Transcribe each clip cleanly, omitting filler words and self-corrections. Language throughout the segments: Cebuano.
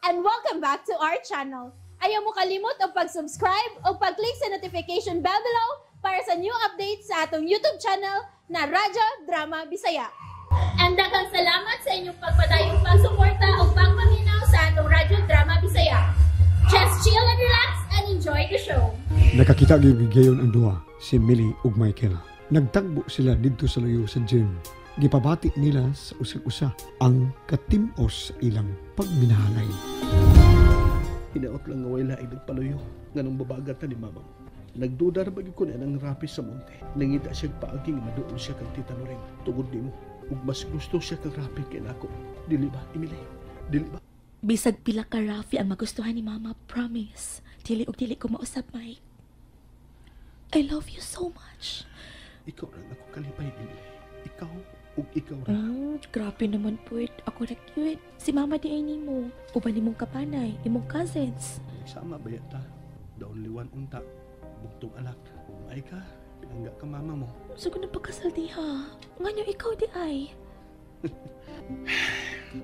And welcome back to our channel. Ayaw mo kalimot og pag-subscribe o pag-click sa notification bell below para sa new updates sa atong YouTube channel na Radyo Drama Bisaya. And daghang salamat sa inyong pagpadayong pagsuporta o pagpaminaw sa atong Radyo Drama Bisaya. Just chill and relax and enjoy the show. Nakakita gyud gigayon ang duha, si Millie ug Michael. Nagtagbo sila didto sa luyo sa gym. Gipabati nila sa usag-usa ang katimos sa ilang pagminahalay. Hinaot lang nga way laing nagpaluyo nganong babagat ni mama mo. Nagduda ra ba gyud ko niya ang rapi sa monte. Nangita siya paagi nga maduol siya kang Tita Loreng. Tungod nimo, ug mas gusto siya kang Rafi kay nako. Dili ba, Emily? Dili ba? Bisag pila ka Rafi ang magustuhan ni Mama, promise. Dili og dili ko mausab, Mike. I love you so much. Ikaw ra ako kalipay, Emily. Ikaw ug ikaw ra. Grabe naman po. Ako ra cute. Si Mama di ay nimo. Uban nimong kapanay, imong cousins. Sama ba yata? The only one unta. Bugtong anak. Ay ka, pinangga ka mama mo. So kung napakasal diha, nganyo ikaw di ay.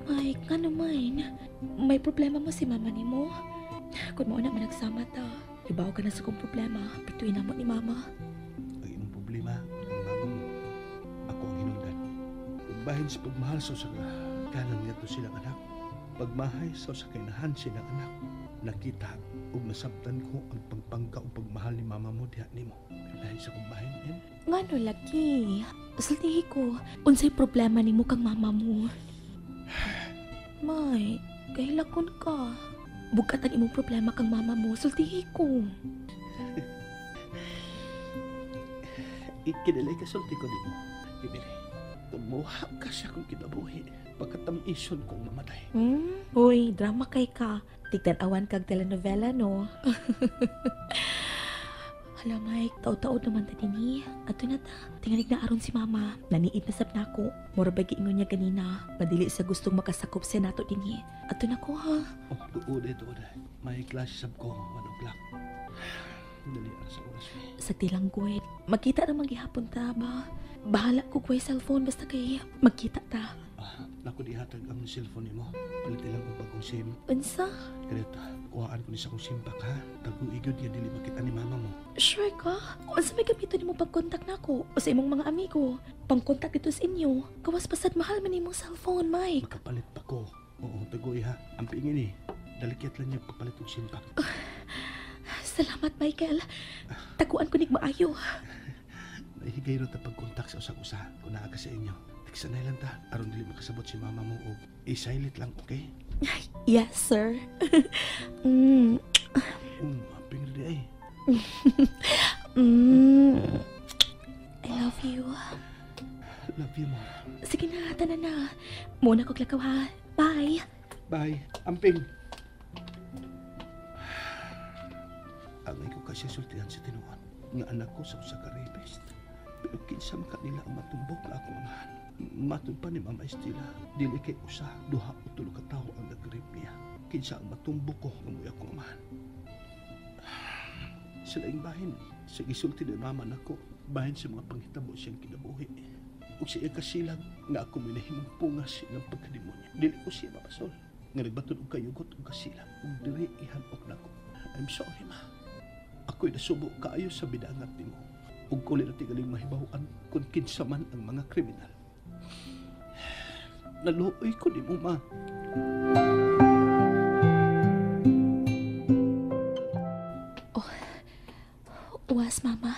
Mike, nga naman. May problema mo si mama nimo. Kung mao na managsama ta, ibaw ka na sa kong problema, pituin na mo ni mama. Ang imong problema, ang mama mo, ako ang hinungdan. Bahin sa pagmahal sa usa ka kanan ngadto silang anak, pagmahay sa usa ka inahan silang anak, nakita ug nasabtan ko ang pagpangka ug pagmahal ni mama mo diha nimo. Lahi sa kong bahin, em. Ngano lagi? Sultihi ko, unsay problema nimo kang mama mo? May, kahilakon ka. Bugat ang imong problema kang mama mo, sultihi ko. Ikinilay ka sulti ko nimo, Emily. Kung muha ka siya kung kinabuhi, pagkatamison kong mamatay. Hoy, drama kay ka. Tigtan-awan kag telenovela, no? Hala, Mike, taod-taod naman ta dinhi. Ato na ta. Tingalig na aron si Mama. Naniid na sab nako. Mura ba giingon niya ganina? Madili sa gustong makasakop siya nato dinhi. Ato na ko, ha? Oh, tuod eh, tuod eh. May class sab ko, 1 o'clock. Dali ara sa oras eh. Sa tilang guwit. Magkita naman gihapon ta ba? Bahala ko kuway cellphone basta kay magkita ta. Nako dihatag ang cellphone nimo. Palit lang og bagong SIM. Unsa? Kalit, kuhaan ko ni sa akong SIM pack ha. Taguigod nga dili makita ni mama mo. Sure ka? Unsa may gamiton nimo pag-contact nako o sa imong mga amigo? Pang-contact dito sa inyo. Gawas pasad mahal man imong cellphone, Mike. Makapalit pa ko. Oo, taguy ha. Ang pingin eh. Dalikyat lang niya pagpalit og SIM pack. Salamat, Michael. Taguan ko nig maayo. Nahigay ro ta pag-contact sa usag-usa kung naa ka sa inyo. Tigsanay lang ta aron dili makasabot si mama mo og i-silent lang, okay? Yes, sir. Aping rin ay. I love you. Love you more. Sige na, tanan na. Muna kog lakaw ha. Bye. Bye. Amping. Angay ko kasi sultihan sa tinuod nga anak ko sa usa ka rapist. Pero kinsa man kanila ang matumbok na akong amahan. Matod pa ni Mama Estela, dili kay usa, duha o tulo ka tawo ang nag-rape niya. Kinsa ang matumbok ko nga mo'y akong amahan. Sa laing bahin, sa gisulti ni Mama nako, bahin sa mga panghitabo siyang kinabuhi. Ug sa iyang kasilag nga ako may nahimong pungas ilang pagkademonyo. Dili ko siya mapasol. Nga nagbaton og kayugot og kasilag, ug diri ihanok nako. I'm sorry, ma. Ako'y nasubo kaayo sa bidangat nimo. Ug kuli na tigaling mahibaw-an kung kinsa man ang mga kriminal. Naluoy ko nimo, ma. Oh, uwas, mama.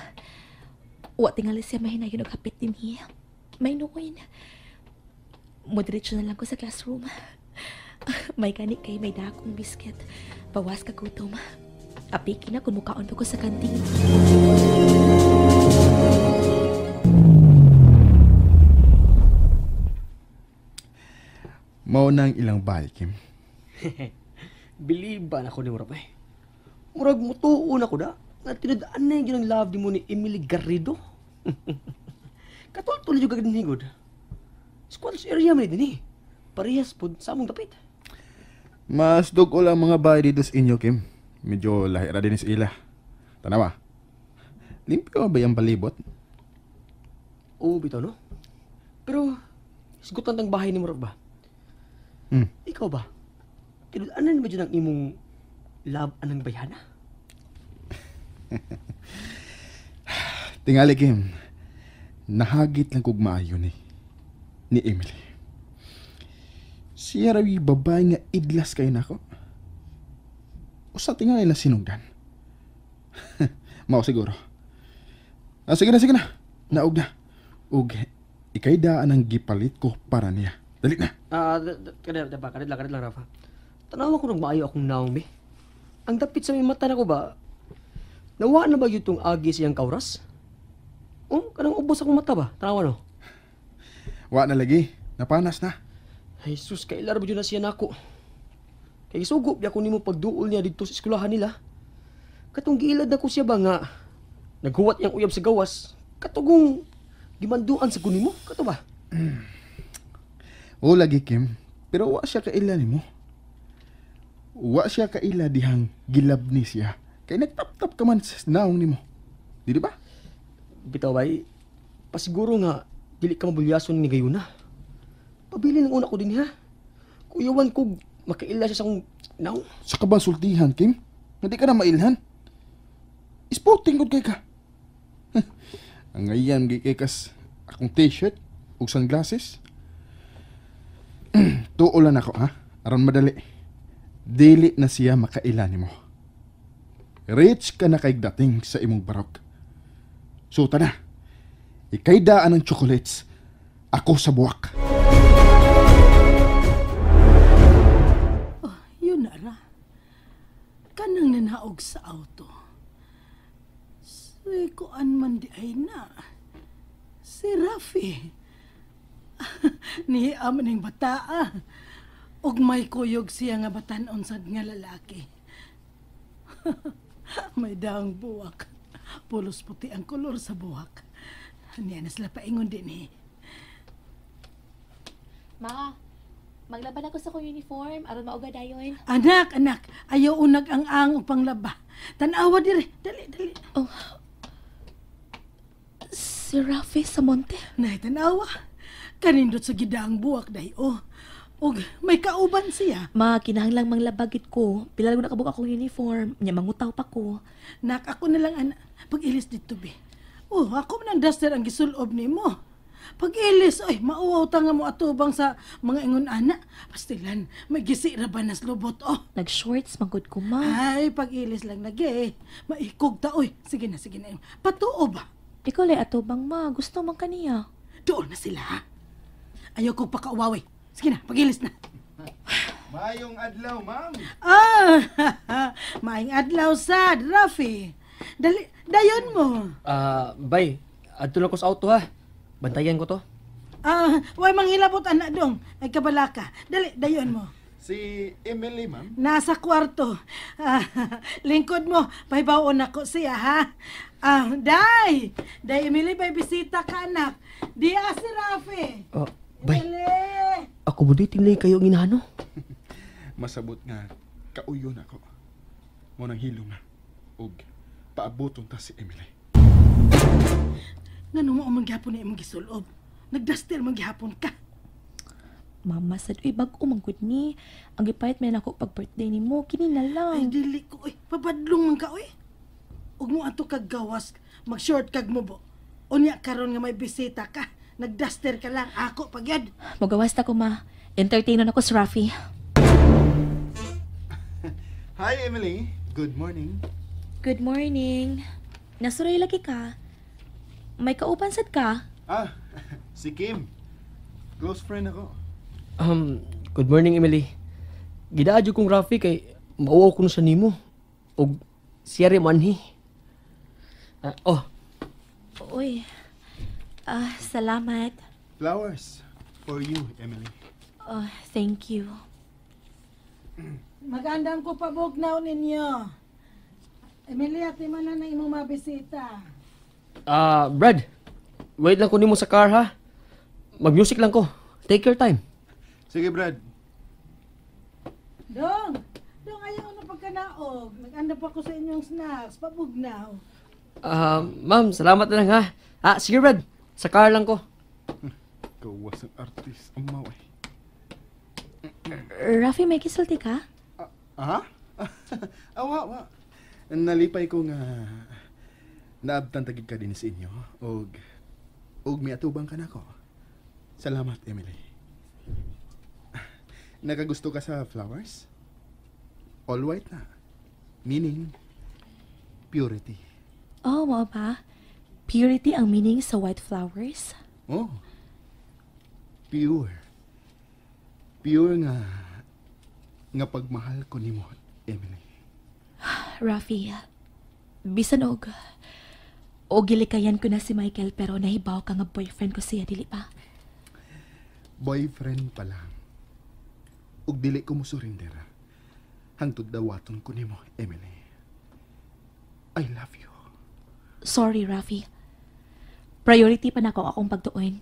Wa tingali siya mahinayon og hapit dinhi. May nuoy. Modiretso na lang ko sa classroom. May gani kay may dakong biscuit. Bawas ka gutom. Apiki na kung mukaon pa ko sa kantin. Mao na ang ilang bahay, Kim. Believe ba na ako ni Murag eh? Murag mutuon ako da. Nga tinudaan na yun ang love di mo ni Emily Garrido. Katultol yung kagad nigod. Squatters area man din eh. Parehas po sa among dapit. Mas dugo lang mga bahay dito sa inyo, Kim. Medyo lahi ra din sa ila. Tanawa. Limpyo ba yung palibot? Oo, bitaw, no? Pero, isgutan tang bahay ni Murag ba? Ikaw ba? Tinud-anan ba dyan ang imong love anang bayhana? Tingali, Kim. Nahagit lang kog maayo ni Emily. Siya raw yung babae nga idlas kay nako. Usa tingali na sinugdan. Mao siguro. Ah, sige na, sige na. Naog na. Ug ikay daan ang gipalit ko para niya. Dali na. Kada lang, Rafa. Tanawa ko nagmaayo akong naong, be. Ang dapit sa may mata na ko ba, nawa na ba yun tong agi siyang kauras? Oh, kanang ubos akong mata ba? Tanawa no? Wa na lagi. Napanas na. Ay, sus, kailar ba yun na siya nako? Kay sugo, di ako nimo pagduol niya dito sa eskwelahan nila. Katong giilad na ko siya ba nga, naghuwat niyang uyab sa gawas, katugong gimanduan sa kunimo, kato ba? O lagi, Kim. Pero wa siya kaila nimo. Wa siya kaila dihang gilab ni siya. Kay nagtap-tap ka man sa naong nimo. Di ba? Bitaw bay, pasiguro nga dili ka mabulyason ni gayuna. Pabili ng una ko din ha. Kuyawan ko makaila siya sa akong naong. Sa ka ba sultihan, Kim? Hindi ka na mailhan. Sporting gud kay ka. Ang ngayan gi kay kas akong t-shirt ug sunglasses. Tuolan ako ha. Aron madali. Dili na siya makaila nimo. Rich ka na kay dating sa imong barok. So tana. Ikay daan ang chocolates. Ako sa buwak. Oh, yun na ra. Kanang nanaog sa auto. Si kuan man di ay na. Si Rafi. Nihiam ning bataa. Og may kuyog siya nga batan-on sad nga lalaki. May daang buwak. Pulos puti ang kolor sa buwak. Niya na sila paingon din eh. Ma, maglaban ako sa kong uniform aron mauga dayon. Anak, anak, ayaw unag ang ang upang laba. Tanawa dire, dali, dali. Oh. Si Rafi sa monte. Nay, tanawa. Kanindot sa gidaang buwak dahi oh. Og may kauban siya. Ma, kinahanglang manglabagit ko. Pila na kabuk akong uniform. Nya mangutaw pa ko. Nak, ako na lang anak. Pag-ilis dito be. Oh, ako man ang duster ang gisulob nimo. Pag-ilis, oy, mauwaw ta nga mo atubang sa mga ingon ana. Pastilan, may gisi ra ba nas lubot oh. Nag-shorts magud ko, ma. Ay, pag-ilis lang nagi. Maikog ta oy. Sige na, sige na. Patuo ba? Ikaw lay atubang, ma. Gusto man kaniya. Doon na sila, ha? Ayaw kong pakauwaw eh. Sige na, pag-ilis na. Mayong adlaw, ma'am. Ah, maayong adlaw sad, Rafi. Dali, dayon mo. Bay, adto lang ko sa auto ha. Bantayan ko to. Ah, way manghilabot anak dong. Ay kabalaka. Dali, dayon mo. Si Emily, ma'am. Nasa kwarto. Ah, lingkod mo, pahibaon ako siya ha. Ah, day. Day Emily, bay bisita ka anak. Diya si Rafi. Oh, bay. Emily. Ako mo di tinglay kayo ang inano. Masabot nga kauyon ako. Mo nang hilom na. Ug paaboton ta si Emily. Ngano mo man gihapon na imong gisulob? Nagduster man gihapon ka. Mama sad, uy, bag-o man gud ni. Ang gipalit man ako pag birthday nimo, kini na lang. Ay dili ko oy, pabadlong man ka oy. Ug mo ato kag gawas, mag-short kag mubo. Unya karon nga may bisita ka, nagduster ka lang ako pagyad. Magawas ta ko ma. Entertainon ako si Rafi. Hi Emily, good morning. Good morning. Nasuray lagi ka. May kauban sad ka? Ah, si Kim. Close friend ako. Good morning Emily. Gidaadyo kong Rafi kay mauwaw ko na sa nimo. Og siya rin manhi. Oh. Uy. Ah, salamat. Flowers for you, Emily. Oh, thank you. Magandang ko pabugnaw ninyo. Emily, ati man na imong mabisita. Brad, wait lang ko nimo sa car ha. Mag-music lang ko. Take your time. Sige, Brad. Dong, dong ayaw na pagkanaog. Nag-anda pa ko sa inyong snacks. Pabugnaw. Ma'am, salamat na lang ha. Ah, sige, Brad. Sa car lang ko. Gawas ang artist. Amaw eh. Rafi, may kisulti ka? Aha? Awa, wa. Nalipay ko nga naabtan tagid ka din sa inyo og og miatubang ka nako. Salamat, Emily. Nakagusto ka sa flowers? All white na. Meaning, purity. Oh, mao ba? Purity ang meaning sa white flowers? Oh. Pure. Pure nga nga pagmahal ko nimo, Emily. Rafi, bisan og o gilikayan ko na si Michael pero nahibaw ka nga boyfriend ko siya, dili ba? Boyfriend pa lang. Ug dili ko mo surrender. Hangtod dawaton ko nimo, Emily. I love you. Sorry, Rafi. Priority pa nako akong pagtuon.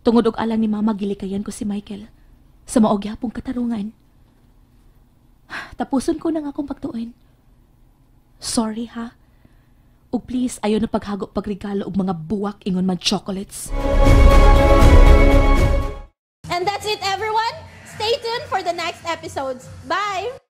Tungod og alang ni Mama, gilikayan ko si Michael sa mao gyapong katarungan. Tapuson ko nang akong pagtuon. Sorry ha. Ug please, ayaw na paghago pagregalo og mga buwak ingon man chocolates. And that's it, everyone. Stay tuned for the next episodes. Bye!